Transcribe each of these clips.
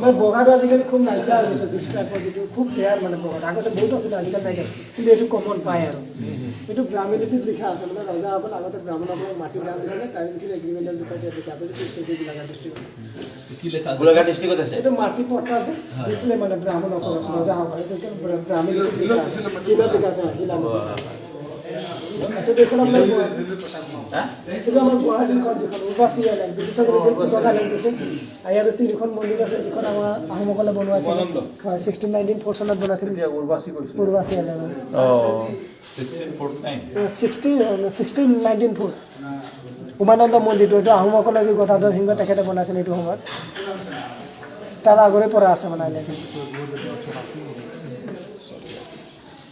মানে বগাটো আজিকালি খুব নাইকিয়া হৈ গৈছে। দিছ টাইপৰ যিটো খুব ৰেয়াৰ, মানে বগাটো আগতে বহুত আছিলে, আজিকালি নাইকিয়া। কিন্তু এইটো কমন পায়। আৰু এইটো ব্ৰাহ্মী লিপিত লিখা আছে। মানে ৰজাসকল আগতে ব্ৰাহ্মণসকলক মাটি দান দিছিলে, তাৰ যিখিনি এগ্ৰিমেণ্টৰ বিষয়ে ইয়াত লিখা আছে। এইটো গোলাঘাট ডিষ্ট্ৰিক্টত। কি লেখা আছে? গোলাঘাট ডিষ্ট্ৰিক্টত আছে। এইটো মাটি পট্টা যে দিছিলে মানে ব্ৰাহ্মণসকলক ৰজাসকল, এইটো ব্ৰাহ্মী লিপিত লিখা আছে। শিলত লিখা আছে, শিলা। তাৰপিছত এইখন আপোনাৰ এইটো আমাৰ গুৱাহাটীখন, যিখন উৰ্বাচী আইলেণ্ড, ব্ৰিটিছসকলে যে কৃষক আইলেণ্ড দিছিল। আৰু ইয়াতে তিনিখন মন্দিৰ আছে, যিখন আমাৰ আহোমসকলে বনোৱাইছিল। হয়, 1694 চনত বনাইছিল উৰ্বাচী আইলেণ্ড। 1649। 1694। উমানন্দ মন্দিৰটো, এইটো আহোমসকলে যি গদাধৰ সিংহ, তেখেতে বনাইছিল এইটো সময়ত। তাৰ আগৰে পৰা আছে মানে আইলেণ্ড।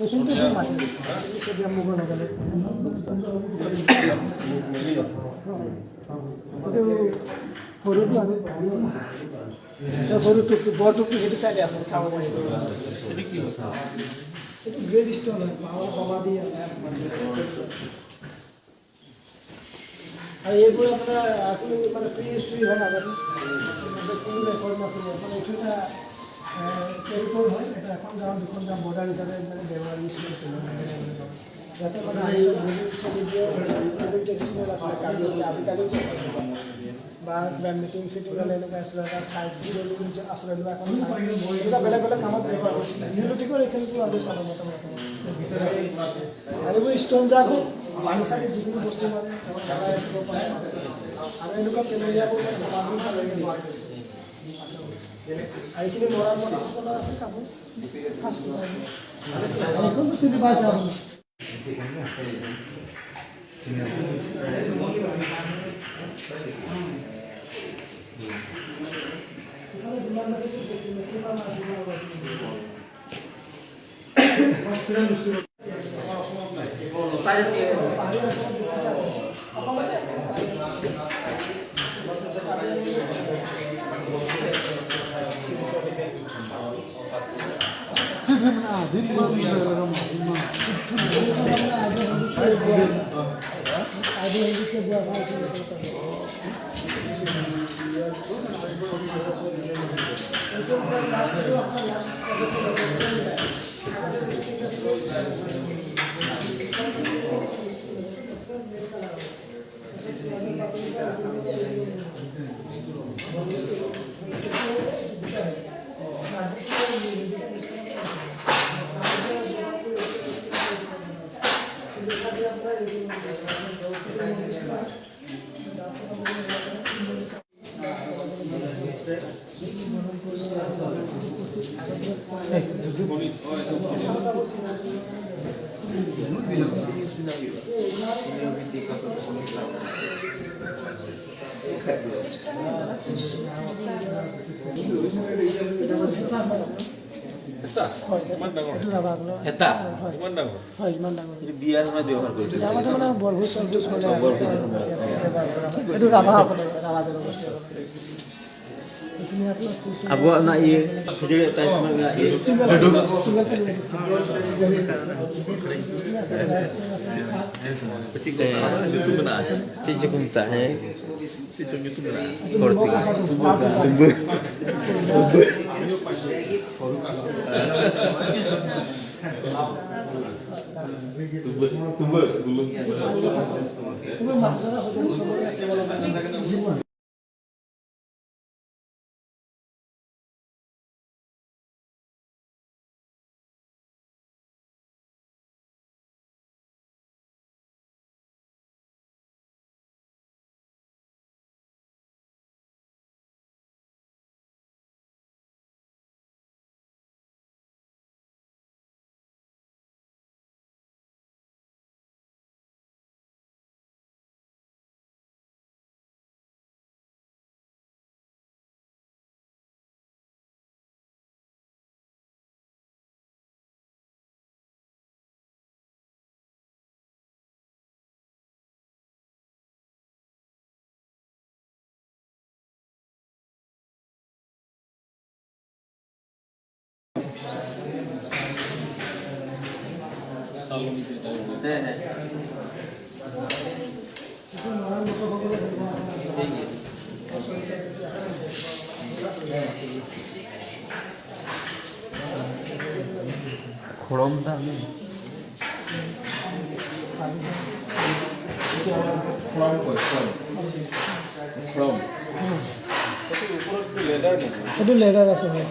এইখিনিতো মাটি এতিয়া মোগলসকলে এইটো সৰুটো আৰু এই সৰু টোপটো, বৰ টোপটো সেইটো চাইডে আছে, চাব পাৰিব। এইটো গ্ৰেভ ষ্ট'ন হয়, মাৰ সমাধি হয়। আৰু এইবোৰ আপোনাৰ আপুনি মানে প্ৰি হিষ্ট্ৰী হয়। আগতে কোনো ৰেকৰ্ড নাছিলে। মানে এইটো এটা টেৰিটৰী হয়। এটা এখন গাঁও, দুখন গাঁও বৰ্ডাৰ হিচাপে মানে ব্যৱহাৰ ইউজ কৰিছিলে। ইয়াতে মানে ট্ৰেডিশ্যনেল আছিলে কাৰ্বি, আজিকালিও বা কিবা মিটিং চিটিং হ'লে এনেকুৱা আছিলে, এটা ঠাই জিৰণি আশ্ৰয় লোৱা এখন ঠাই। এনেকুৱা বেলেগ বেলেগ কামত ব্যৱহাৰ কৰিছিলে। নিউলিথিকৰ এইখিনিতো আৰু চাব মোটামুটি। আৰু এইবোৰ ষ্ট'ন জাৰ হয়, পানী চানী যিকোনো বস্তু মানে পেলাই ৰাখিব পাৰে। আৰু এনেকুৱা পেলনীয়াবোৰ মানে সমাধি হিচাপে ব্যৱহাৰ কৰিছে। আৰু এইখিনি মৰাণ মৰাণসকলৰ আছে কাপোৰ, সাজ পোছাক। এইখনতো চিনি পাইছে আপুনি। এইফালে যিমান আছে মেক্সিমাম পাহাৰীয়া অঞ্চলত বেছিকৈ আছে, অসমতে আছে। আদি হিন্দীতে বোৱা হয়। এইটো আপোনাৰ লাষ্ট, এইটো আপোনাৰ লাষ্ট। ইমান ডাঙৰ? এইটো ৰাভাসকলৰ। এটা? হয়। ইমান ডাঙৰ? হয়, ইমান ডাঙৰ। এইটো বিয়াৰ সময়ত ব্যৱহাৰ কৰিছিল। আগতে মানে বৰভোজ চৰভোজ হ'লে ব্যৱহাৰ কৰা হয়। এইটো ৰাভাসকলৰ, ৰাভা জনগোষ্ঠীসকলৰ। এইখিনি আপোনাৰ अब ना ये ये single single. YouTube na Cici kung sa he Cici YouTube na Tumbu tumbu tumbu gulung. এইবোৰ মাছ ধৰা সঁজুলি চবৰে আছে। হ্যাঁ হ্যাঁ। এইটো মৰাণ লোকসকলে ব্যৱহাৰ কৰা হয়। খৰম দা। এইটো আমাৰ খৰম কয়, খৰম। খৰম। সেইটো ওপৰত লেডাৰ নেকি? এইটো লেডাৰ আছে, হয়।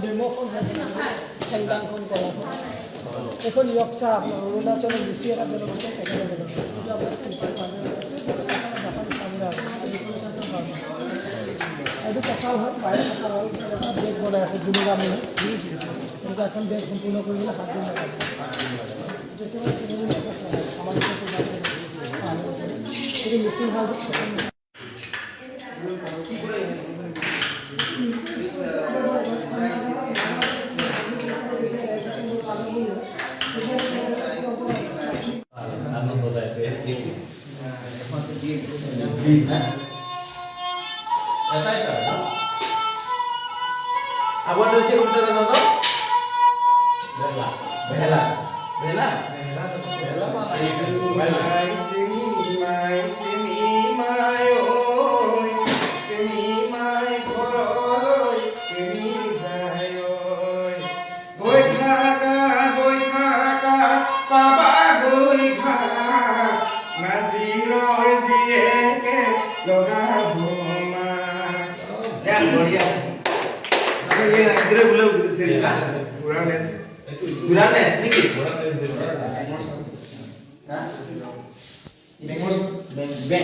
ডেম'খন হয়, খেলদাংখন, কলাখন। এইখন য়ক্সা, আপোনাৰ অৰুণাচলৰ বেছি এটা জনগোষ্ঠী, তেখেতে বনায়। এইটো আপোনাৰ চামৰা, এইটো কঁকাল হয়, বাহিৰ কঁকাল হয়। এটা বেগ বনাই আছে জুনুকা মানুহে। এনেকুৱা এখন বেগ সম্পূৰ্ণ কৰিবলৈ 7 দিন লাগে। এইটো একেবাৰে 3 দিন। আমাৰ এইটো মিচিং শাল। আগতে হৈছে কোনটা দাদা? ভেলা, ভেলা, ভেলা। চিনিমাই চিনিমাই ঐ, চিনিমাই ঘৰলৈ কেনি যায় ঐ? গৈ থাকা, গৈ থাকা, পাবা গৈ ঘাট, নাজিৰৰ জীয়েকে লগাব মাত। বঢ়িয়া। ঘোঁৰা নেচ। ঘূৰা নে নেকি? বেং।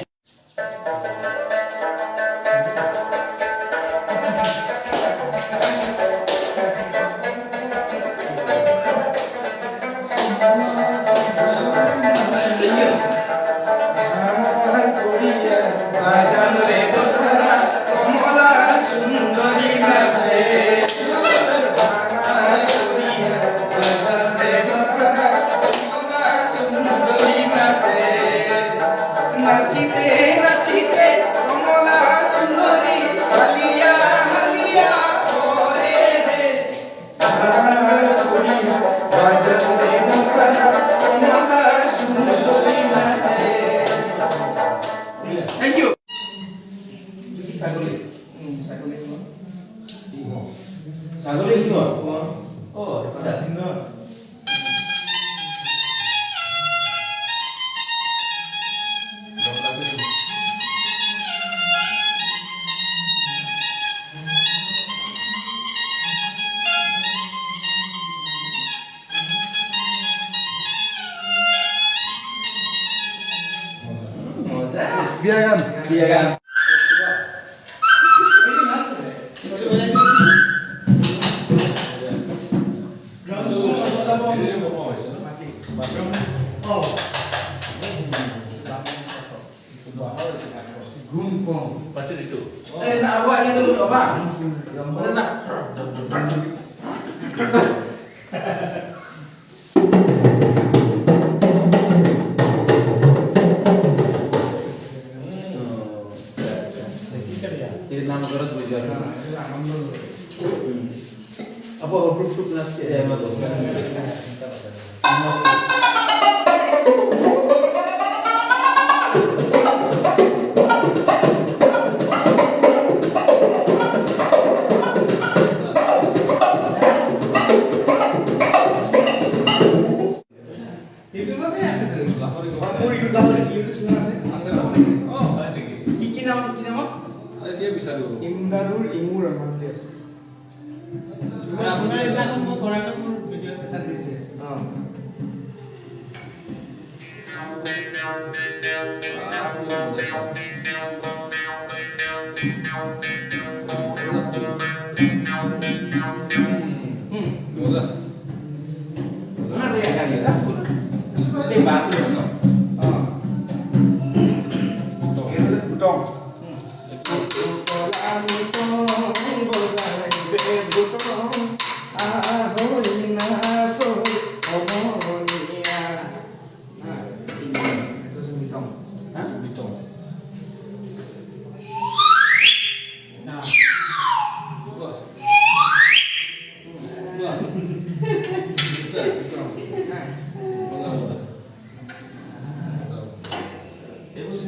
বাজানৰে দোতাৰা, কমলা সুন্দৰী নাচে। বাজানৰে দোতাৰা, কমলা সুন্দৰী নাচে। নাচিতে নাচিতে কমলা সুন্দরী হালিয়া হালিয়া করে রে। বাজানরে দোতারা, কমলা সুন্দরী নাচে। Thank you. ছাগলী। ছাগলী। ছাগলী সিংহ। অ, আচ্ছা। মজা। বিয়া গান। বিয়া গান। বনোৱা হৈছে ন? অঁ, গুণ কম। পাতিটো। Eh, nak buat gitu, abang. Nak. এই নামঘৰত বুজোৱা। Apa গ্ৰুপ ট্ৰুপ নাচ ইউটিউবতে আছে তো। মোৰ ইউটিউব ইউটিউব চেনেল আছে। আছে ন? অঁ, হয় নেকি? কি কি নাম, কি নামত? এতিয়া বিচাৰিব। ইমদাদুৰ ইমুৰ নামটি আছে। আপোনাৰ এইবিলাকো মই কৰা নাই, মোৰ ভিডিঅ' এটা দিছে। অঁ। মজা। এই বাটো ন। অঁ, এইটো পুতং। বজাই আহৈ নাচৈ সমনীয়া। এইটো হৈছে মিতং। বিতং।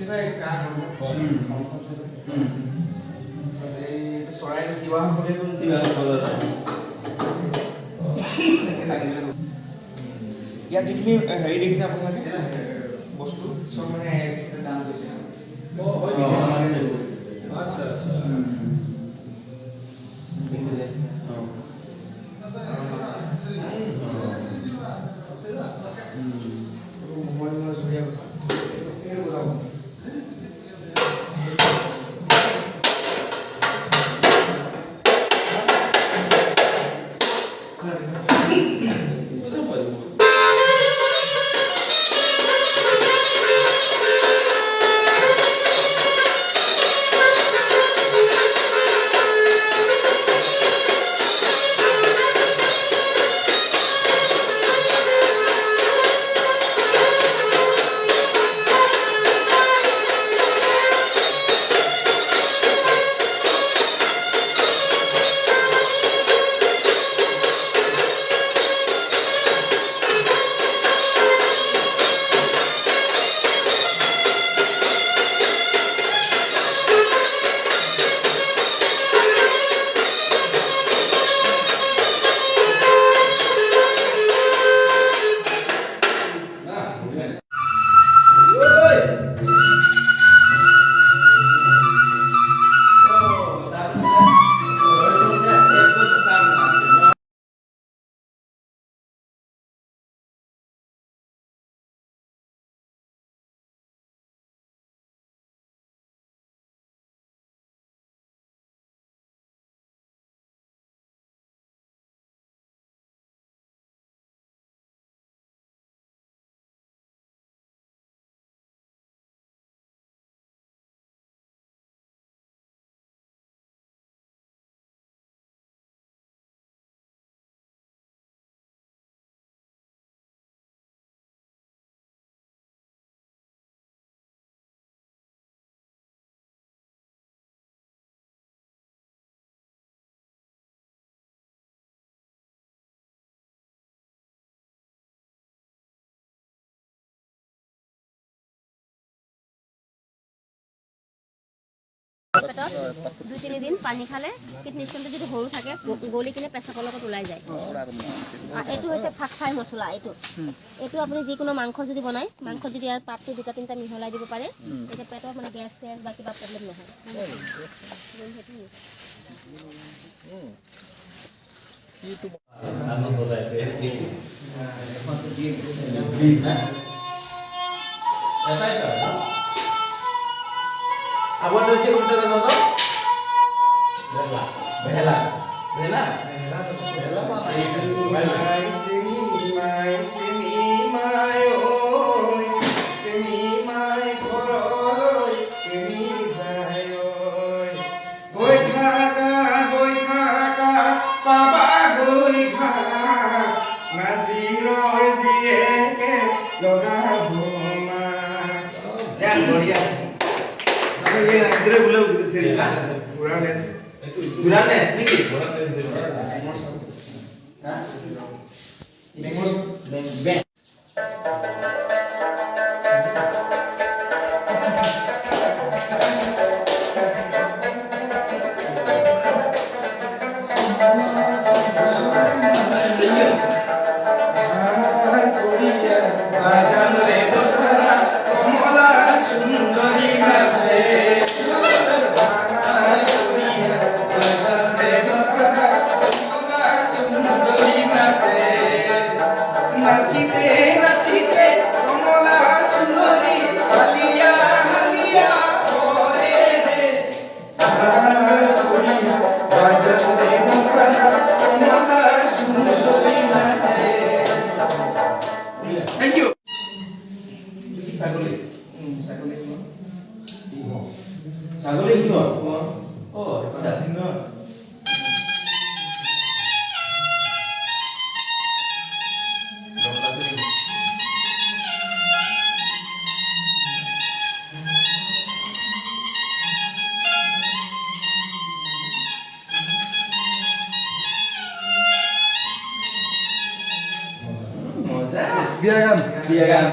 চৰাই তিৱাসকলে ইয়াত যিখিনি হেৰি দেখিছে আপোনালোকে বস্তু চব মানে দাম কৈছে। আচ্ছা আচ্ছা। পেটত 2-3 দিন পানী খালে কিডনী ষ্ট'নটো যদি সৰু থাকে, গলি কিনে পেচাবৰ লগত ওলাই যায়। এইটো হৈছে ফাক ফাই মছলা। এইটো এইটো আপুনি যিকোনো মাংস যদি বনায়, মাংস যদি ইয়াৰ পাতটো দুটা তিনিটা মিহলাই দিব পাৰে, তেতিয়া পেটৰ মানে গেছ চেছ বা কিবা প্ৰব্লেম নহয়। সেইটো। আগতে হৈছে কোনটো নাজানো। ভেলা ভেলা মাই চিনি মাই ঐ চিনি মাই ঘৰলৈ কেনি যায় ঐ, গৈ থাকা গৈ থাকা পাবা গৈ ঘাট, নাজিৰৰ জীয়েকে লগাব মাত। বঢ়িয়া। ঘূৰা নেচ। ঘূৰা নেকি? বেং। বাজানৰে দোতাৰা কমলা সুন্দৰী নাচে, বাজানৰে দোতাৰা কমলা সুন্দৰী নাচে, নাচিতে নাচিতে কমলা সুন্দরী হালিয়া হালিয়া করে রে। বাজানরে দোতারা কমলা সুন্দরী নাচে। Thank you. ছাগলী। ছাগলী। ছাগলী সিংহ। অ আচ্ছা। মজা। বিয়া গান। বিয়া গান।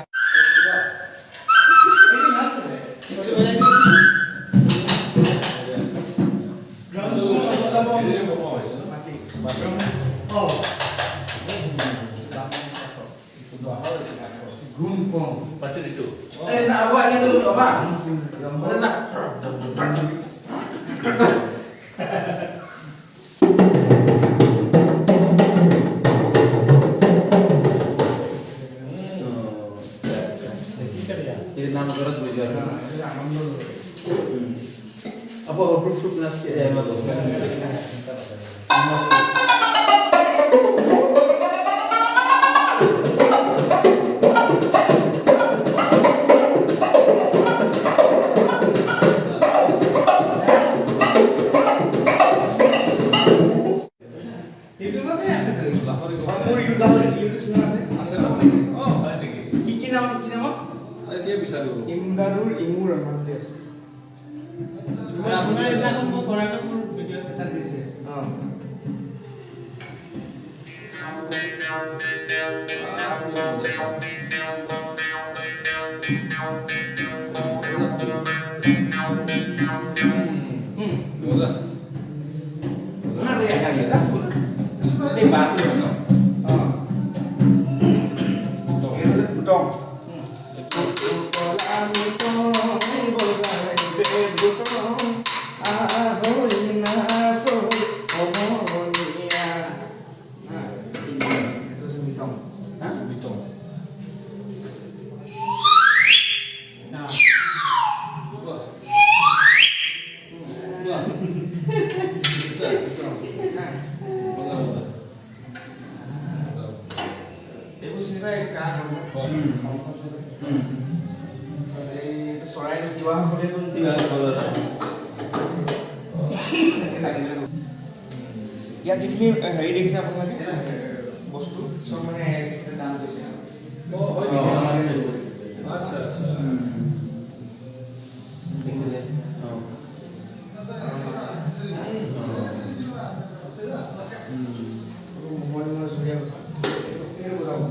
অঁ গুণ কম নামঘৰত বহি যোৱা। ইউটিউবতে আছে তো। মোৰ ইউটিউব চেনেল আছে। আছে ন? অঁ, হয় নেকি? কি কি নাম, কি নামত? এতিয়া বিচাৰিব। ইমদাদুৰ ইমুৰ ৰহমান বুলি আছে। আপোনাৰ এইবিলাকো মই কৰা নাই, মোৰ ভিডিঅ' এটা দিছে। অঁ। মজা। এই বাটো হয় ন? অঁ। এইটো টং। বিতং। না। বাহ। বাহ। মজা মজা। এইবোৰ চিনি পাই কাৰ? চৰাই তিৱাসকলে। ইয়াত যিখিনি হেৰি দেখিছে আপোনালোকে, বস্তু চব মানে দাম কৈছে। আচ্ছা আচ্ছা। বুজাব।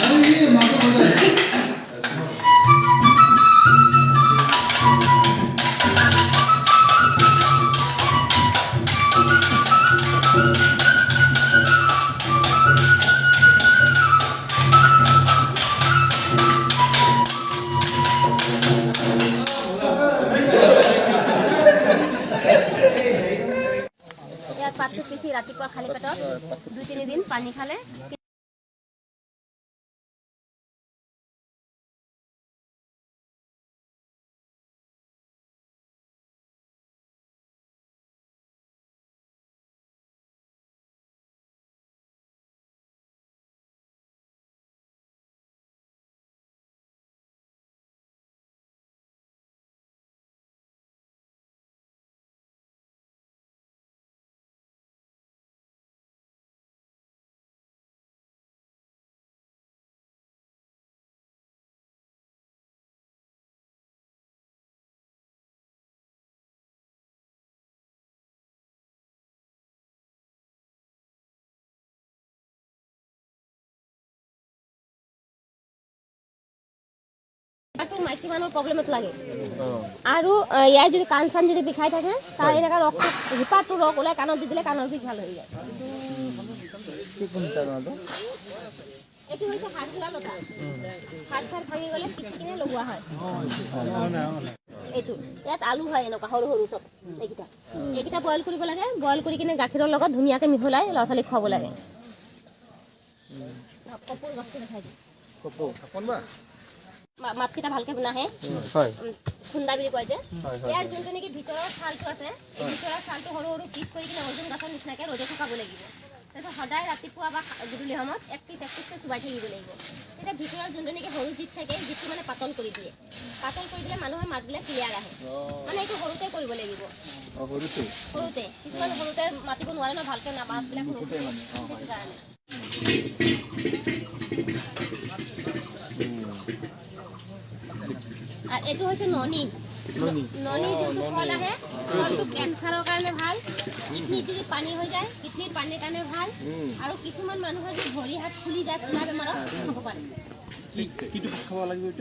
আৰে মাংস বজাই। ইয়াৰ পাতটো পিচি ৰাতিপুৱা খালী পেটত 2-3 দিন পানী খালে এইটো মাইকী মানুহৰ প্ৰব্লেমত লাগে। আৰু ইয়াৰ যদি কাণ চান যদি বিষাই থাকে, তাৰ এনেকুৱা ৰসটো, শিপাটো ৰস ওলাই কাণত দি দিলে কাণৰ বিষ ভাল হৈ যায়। এইটো হৈছে হাড় লতা। হাড় চাৰ ভাঙি গ'লে পিচি কিনে লগোৱা হয় এইটো। ইয়াত আলু হয় এনেকুৱা সৰু সৰু চব। এইকেইটা বইল কৰিব লাগে। বইল কৰি কিনে গাখীৰৰ লগত ধুনীয়াকৈ মিহলাই ল'ৰা ছোৱালীক খুৱাব লাগে। কপৌৰ গছটো দেখাই দিওঁ। মাতকেইটা ভালকে নাহে, খুন্দা বুলি কয় যে। ইয়াৰ যোনটো নেকি ভিতৰৰ ছালটো আছে, এই ভিতৰৰ ছালটো সৰু সৰু পিচ কৰি কিনে অৰ্জুন গছৰ নিচিনাকৈ ৰ'দত শুকাব লাগিব। তাৰপিছত সদায় ৰাতিপুৱা বা গধূলি সময়ত এক পিচ এক পিচকৈ চোবাই থাকিব লাগিব। তেতিয়া ভিতৰৰ যোনটো নেকি সৰু জিত থাকে, জিতটো মানে পাতল কৰি দিয়ে। পাতল কৰি দিলে মানুহৰ মাতবিলাক ক্লিয়াৰ আহে। মানে এইটো সৰুতে কৰিব লাগিব, সৰুতে। কিছুমান সৰুতে মাতিব নোৱাৰে ন ভালকে, না মাতবিলাক নুফুটে, সেইটো কাৰণে। আৰু এইটো হৈছে ননী। ননী যোনটো ফল আহে, ফলটো কেঞ্চাৰৰ কাৰণে ভাল। কিডনীত যদি পানী হৈ যায়, কিডনীৰ পানীৰ কাৰণে ভাল। আৰু কিছুমান মানুহৰ যদি ভৰি হাত ফুলি যায়, ফুলা বেমাৰত খাব পাৰে।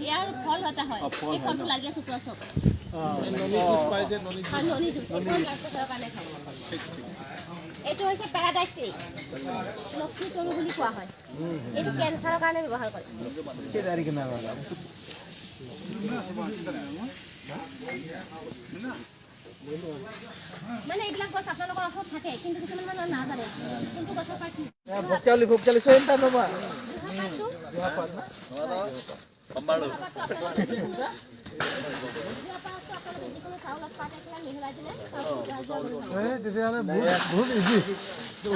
ইয়াৰ ফল এটা হয়, এই ফলটো লাগি আছে ওপৰত চব। হয়, ননী জুচ এইটো ব্লাড প্ৰেছাৰৰ কাৰণে খাব। এইটো হৈছে পেৰাডাইজ ট্ৰী, লক্ষী তৰু বুলি কোৱা হয়। এইটো কেঞ্চাৰৰ কাৰণে ব্যৱহাৰ কৰে। মানে এইবিলাক গছ আপোনালোকৰ ওচৰত থাকে, কিন্তু কিছুমান মানুহে নাজানে কোনটো গছৰ পৰা কি। ভোগচালি ভোগচালি সোয়েন তার বাবা। জহা পাতটো, জহা পাতটো আপোনালোকে যিকোনো চাউলত পাত এখিলা মিহলাই দিলে চাউলটো জহা জহা গোন্ধ হ'ব। এই তেতিয়াহ'লে বহুত বহুত ইজি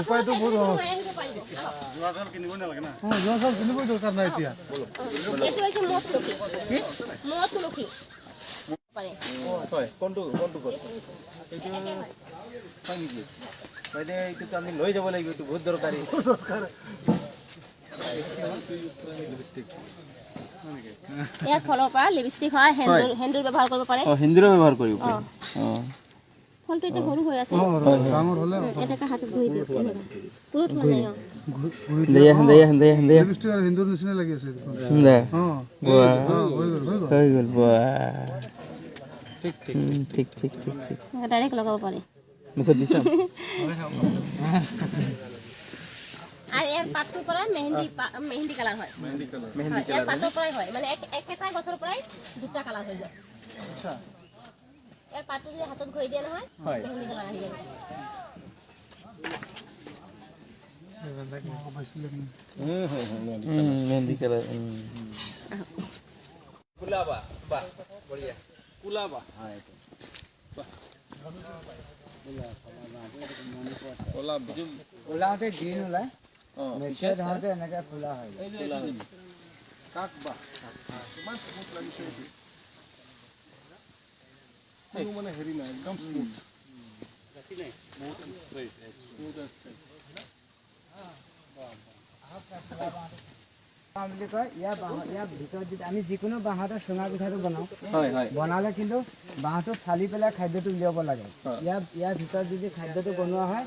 উপায়টো, বহুত সহজ। লৈ আহিব পাৰিব। অঁ, জোৱা চাউল কিনিবই দৰকাৰ নাই এতিয়া। এইটো হৈছে মৌ তুলসী। মৌ তুলসী পাৰে। হয়, কোনটো কোনটো গছ এইটো একে হয়। হয় নেকি বাইদেউ? এইটোতো আমি লৈ যাব লাগিব, এইটো বহুত দৰকাৰী। ইয়াৰ ফলৰ পৰা লিপষ্টিক হয়, সেন্দুৰ, সেন্দুৰ ব্যৱহাৰ কৰিব পাৰে। অঁ, হিন্দীৰো ব্যৱহাৰ কৰিব। অঁ। অঁ। ফলটো এতিয়া সৰু হৈ আছে। অঁ, ডাঙৰ হ'লে এনেকৈ হাতত ঘঁহি দিয়ক, এনেকৈ পুৰত হোৱা নাই। অঁ। দেয়া দেয়া দেয়া দেয়া। লিপষ্টিক আৰু হিন্দুৰ নিচিনা লাগি আছে দেখোন। দে। অঁ। বাহ। অঁ, হৈ গ'ল, হৈ গ'ল। হৈ গ'ল, বাহ। ঠিক ঠিক ঠিক ঠিক ঠিক। ডাইৰেক্ট লগাব পাৰে। মুখত দিছা। আৰু ইয়াৰ পাতটোৰ পৰা মেহেন্দি, মেহেন্দি কালাৰ হয়। মেহেন্দি। হয়, ইয়াৰ পাতৰ পৰাই হয়। মানে একেটা গছৰ পৰাই দুটা কালাৰ হৈ যায়। ইয়াৰ পাতটো যদি হাতত ঘঁহি দিয়ে নহয়, মেহেন্দি কালাৰ আহি যাব। মেহেন্দি কালাৰ। কুলাবা, বাহ, বঢ়িয়া। কুলাবা। ওলাওঁতে গ্ৰীণ ওলায়, মেচিয়ৰ হওঁতে এনেকৈ ফুলা হৈ যায়। বাঁহ বুলি কয়। ইয়াৰ বাঁহ, ইয়াৰ ভিতৰত যদি আমি যিকোনো বাঁহতে চুঙা পিঠাটো বনাওঁ, হয় হয় বনালে কিন্তু বাঁহটো ফালি পেলাই খাদ্যটো উলিয়াব লাগে। ইয়াৰ ভিতৰত যদি খাদ্যটো বনোৱা হয়